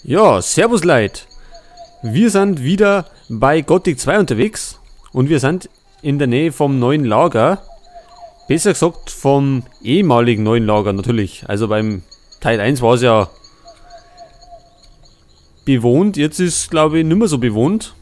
Ja, servus Leute. Wir sind wieder bei Gothic 2 unterwegs und wir sind in der Nähe vom neuen Lager. Besser gesagt vom ehemaligen neuen Lager natürlich. Also beim Teil 1 war es ja bewohnt, jetzt ist glaube ich nicht mehr so bewohnt.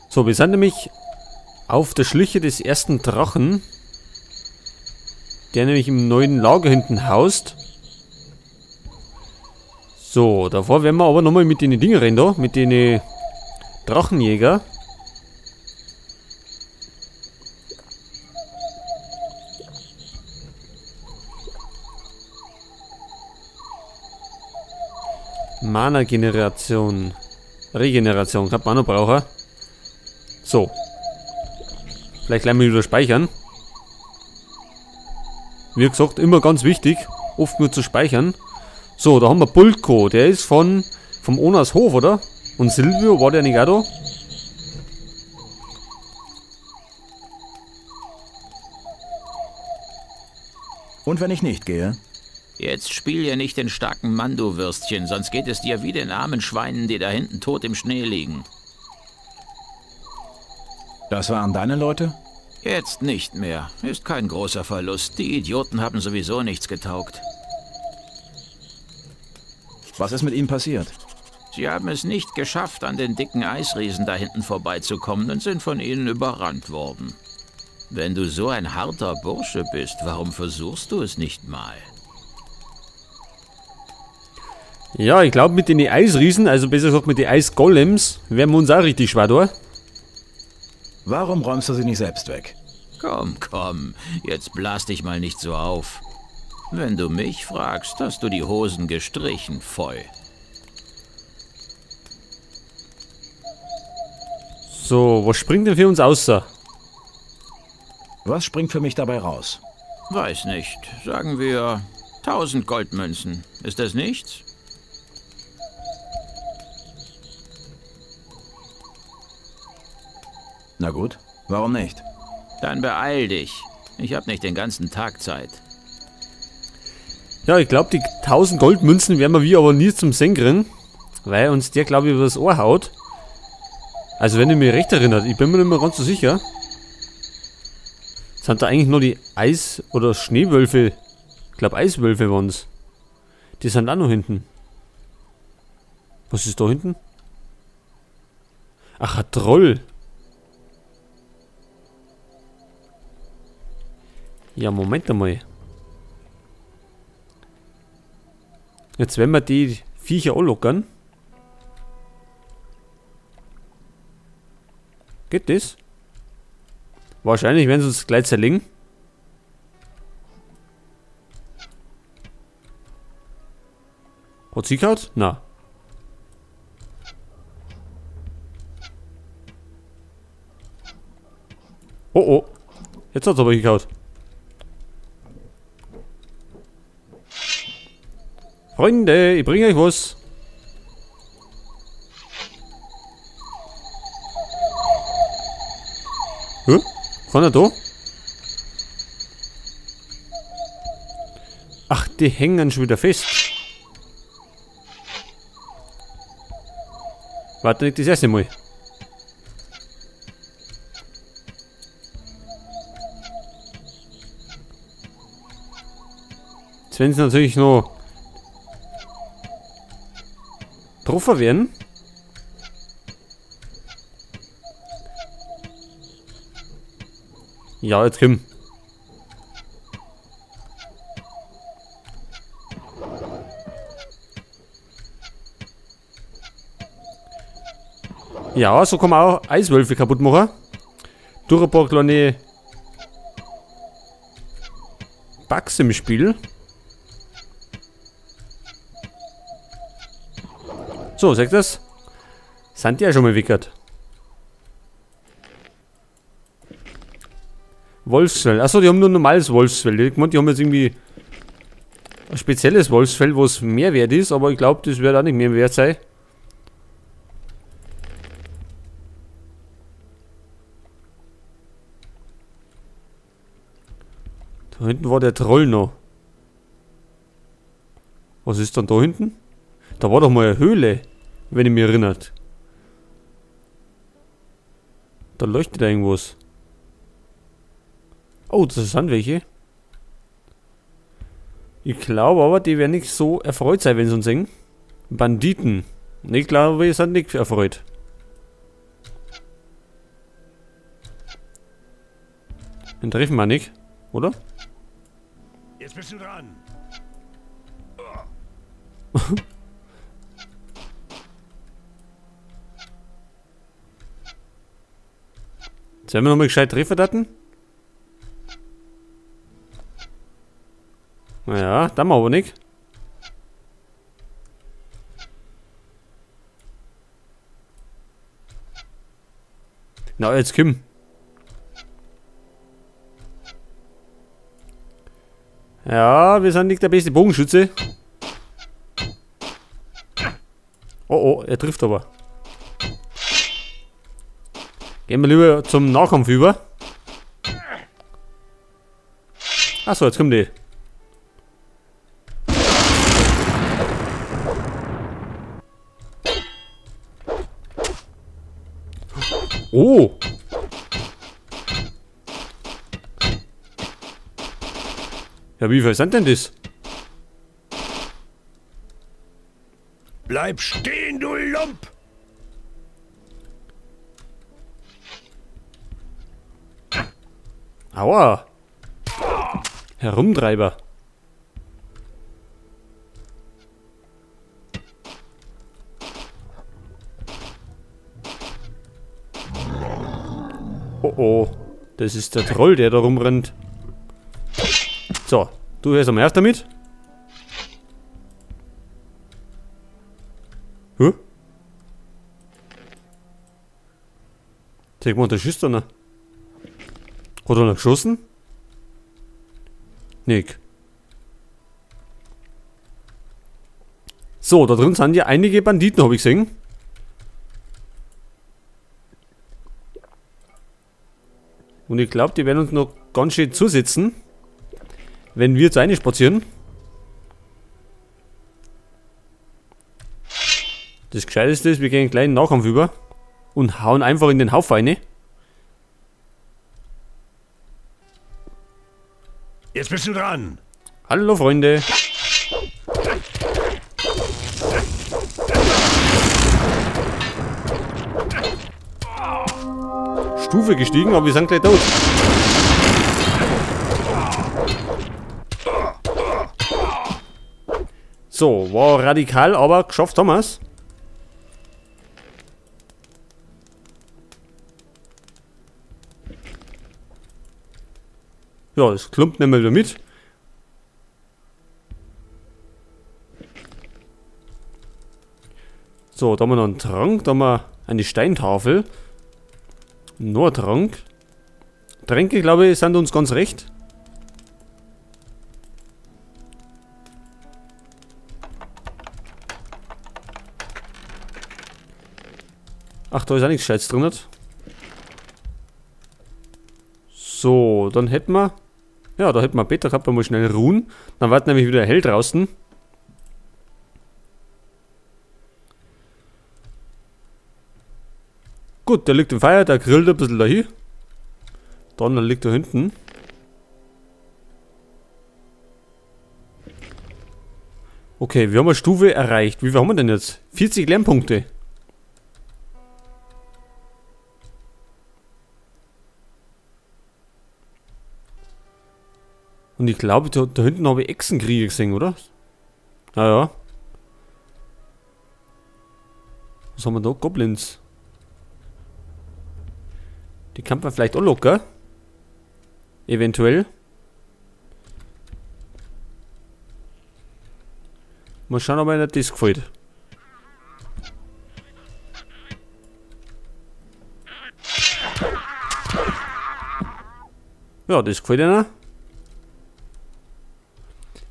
So, wir sind nämlich auf der Schliche des ersten Drachen, der nämlich im neuen Lager hinten haust. So, davor werden wir aber nochmal mit den Dingen rennen da, mit den Drachenjäger. Mana-Generation. Regeneration, kann man auch noch brauchen. So. Vielleicht gleich mal wieder speichern. Wie gesagt, immer ganz wichtig, oft nur zu speichern. So, da haben wir Bulko, der ist vom Onas Hof, oder? Und Silvio, war der nicht auch da? Und wenn ich nicht gehe? Jetzt spiel ja nicht den starken Mann, du Würstchen, sonst geht es dir wie den armen Schweinen, die da hinten tot im Schnee liegen. Das waren deine Leute? Jetzt nicht mehr. Ist kein großer Verlust. Die Idioten haben sowieso nichts getaugt. Was ist mit ihnen passiert? Sie haben es nicht geschafft, an den dicken Eisriesen da hinten vorbeizukommen und sind von ihnen überrannt worden. Wenn du so ein harter Bursche bist, warum versuchst du es nicht mal? Ja, ich glaube mit den Eisriesen, also besser gesagt mit den Eisgolems, werden wir uns auch richtig schwer tun. Warum räumst du sie nicht selbst weg? Komm, komm, jetzt blas dich mal nicht so auf. Wenn du mich fragst, hast du die Hosen gestrichen, voll. So, was springt denn für uns außer? Was springt für mich dabei raus? Weiß nicht. Sagen wir 1000 Goldmünzen. Ist das nichts? Na gut, warum nicht? Dann beeil dich. Ich habe nicht den ganzen Tag Zeit. Ja, ich glaube, die 1000 Goldmünzen werden wir aber nie zum Sehen kriegen, weil uns der, glaube ich, übers Ohr haut. Also, wenn ich mich recht erinnere, ich bin mir nicht mehr ganz so sicher. Sind da eigentlich nur die Eis- oder Schneewölfe? Ich glaube, Eiswölfe waren's. Die sind auch noch hinten. Was ist da hinten? Ach, ein Troll. Ja, Moment einmal. Jetzt werden wir die Viecher anlockern. Geht das? Wahrscheinlich werden sie uns gleich zerlegen. Hat sie gehauen? Na. Oh oh. Jetzt hat's aber gehauen. Freunde, ich bringe euch was. Hä? Kann er da? Ach, die hängen schon wieder fest. Warte, nicht das erste Mal. Jetzt werden sie natürlich noch getroffen werden. Ja, jetzt komm. Ja, so kann man auch Eiswölfe kaputt machen. Durch ein paar kleine Bugs im Spiel. So, sagt das? Sind die ja schon mal wickert. Wolfsfell. Achso, die haben nur ein normales Wolfsfell. Ich meine, die haben jetzt irgendwie ein spezielles Wolfsfell, wo es mehr wert ist, aber ich glaube, das wird auch nicht mehr wert sein. Da hinten war der Troll noch. Was ist dann da hinten? Da war doch mal eine Höhle, wenn ich mich erinnert. Da leuchtet irgendwas. Oh, das sind welche. Ich glaube aber, die werden nicht so erfreut sein, wenn sie uns sehen. Banditen. Ich glaube, wir sind nicht erfreut. Den treffen wir nicht, oder? Jetzt bist du dran. Sollen wir nochmal gescheit treffen, Daten? Naja, da machen wir aber nicht. Na, jetzt komm. Ja, wir sind nicht der beste Bogenschütze. Oh, oh, er trifft aber. Gehen wir lieber zum Nahkampf über. Achso, jetzt kommt die. Oh! Ja, wie viel sind denn das? Bleib stehen, du Lump! Aua! Herumtreiber! Oh oh, das ist der Troll, der da rumrennt. So, du hörst am erst damit. Hä? Zeig mal, der schießt einer. Hat er noch geschossen? Nick. So, da drin sind ja einige Banditen, habe ich gesehen. Und ich glaube, die werden uns noch ganz schön zusitzen, wenn wir zu einer spazieren. Das Gescheiteste ist, wir gehen gleich in den Nahkampf über und hauen einfach in den Haufen rein. Jetzt bist du dran. Hallo Freunde. Stufe gestiegen, aber wir sind gleich tot. So, war radikal, aber geschafft haben wir's. Ja, das klumpt nicht mehr wieder mit. So, da haben wir noch einen Trank, da haben wir eine Steintafel. Noch ein Trank. Tränke, glaube ich, sind uns ganz recht. Ach, da ist auch nichts Gescheites drin. So, dann hätten wir... Ja, da hätten wir Peter gehabt, mal schnell ruhen. Dann wird nämlich wieder hell draußen. Gut, der liegt im Feuer, der grillt ein bisschen dahin. Dann liegt da hinten. Okay, wir haben eine Stufe erreicht. Wie viel haben wir denn jetzt? 40 Lernpunkte. Und ich glaube, da hinten habe ich Echsenkriege gesehen, oder? Naja. Was haben wir da? Goblins. Die kann man vielleicht auch locker. Eventuell. Mal schauen, ob einer das gefällt. Ja, das gefällt einer.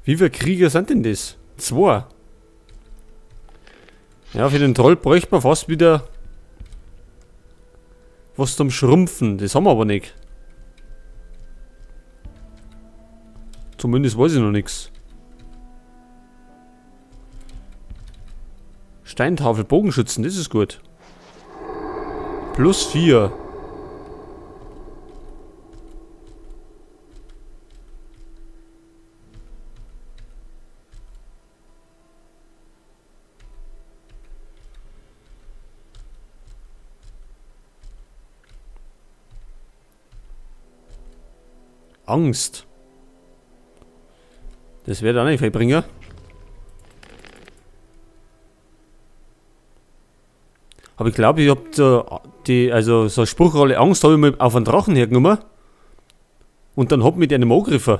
Wie viele Krieger sind denn das? 2. Ja, für den Troll bräuchte man fast wieder was zum Schrumpfen. Das haben wir aber nicht. Zumindest weiß ich noch nichts. Steintafel, Bogenschützen, das ist gut. Plus 4. Angst. Das wird auch nicht viel bringen. Aber ich glaube, ich habe die, also so eine Spruchrolle Angst habe ich mal auf einen Drachen hergenommen. Und dann hab ich mit einem angegriffen.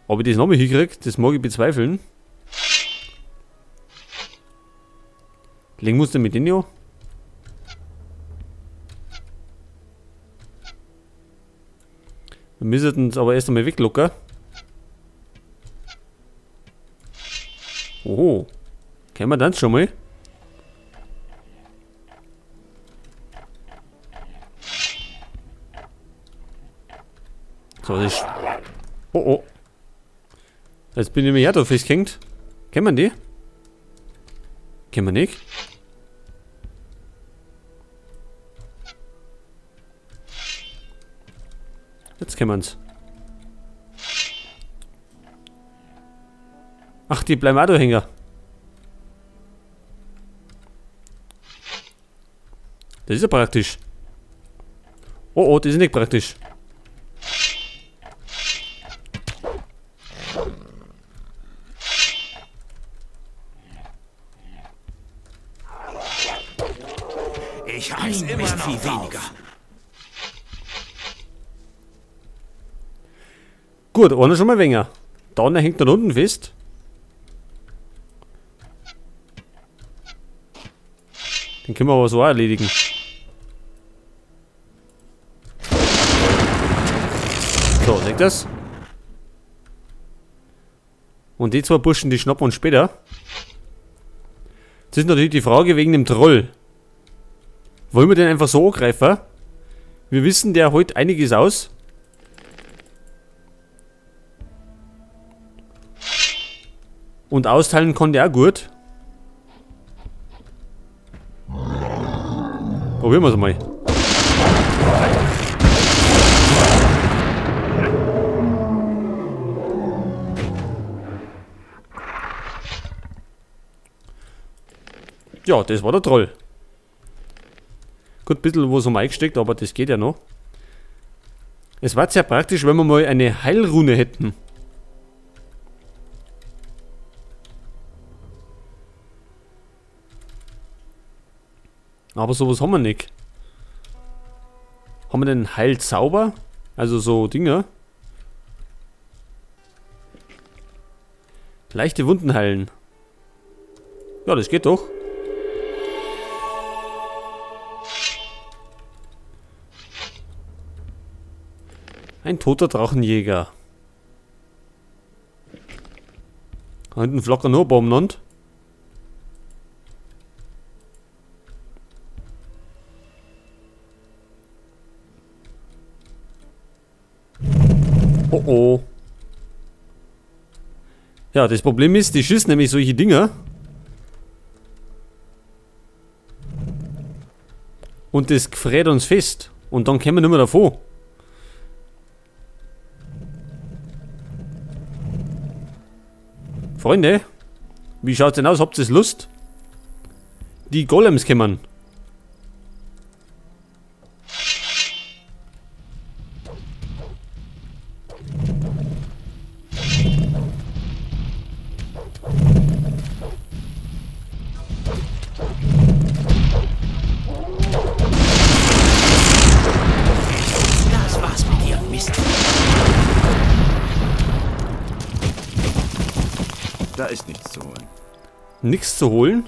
Ob ich das nochmal hinkriege, das mag ich bezweifeln. Legen muss denn mit denen ja. Wir müssen uns aber erst einmal weglocken. Oho. Kennen wir das schon mal? So, das ist... Oh, oh. Jetzt bin ich mir ja da festgehängt. Kennt man die? Kennen wir nicht? Jetzt kennen wir uns. Ach, die bleiben auch da hängen. Das ist ja praktisch. Oh, oh, das ist nicht praktisch. Ich hab's immer noch viel weniger. Gut, einer schon mal weniger. Der andere hängt da unten fest. Den können wir aber so auch erledigen. So, seht das? Und die zwei Burschen, die schnappen uns später. Jetzt ist natürlich die Frage wegen dem Troll. Wollen wir den einfach so angreifen? Wir wissen, der holt einiges aus. Und austeilen konnte er auch gut. Probieren wir es mal. Ja, das war der Troll. Gut, ein bisschen was haben wir eingesteckt, aber das geht ja noch. Es war sehr praktisch, wenn wir mal eine Heilrune hätten. Aber sowas haben wir nicht. Haben wir denn Heilzauber? Also so Dinge. Leichte Wunden heilen. Ja, das geht doch. Ein toter Drachenjäger. Da hinten flackern nur Bomben und. Oh oh. Ja, das Problem ist, die schießen nämlich solche Dinger. Und das gefriert uns fest. Und dann kommen wir nicht mehr davon. Freunde, wie schaut's denn aus? Habt ihr Lust? Die Golems kommen. Das war's mit dir, Mist. Da ist nichts zu holen. Nichts zu holen?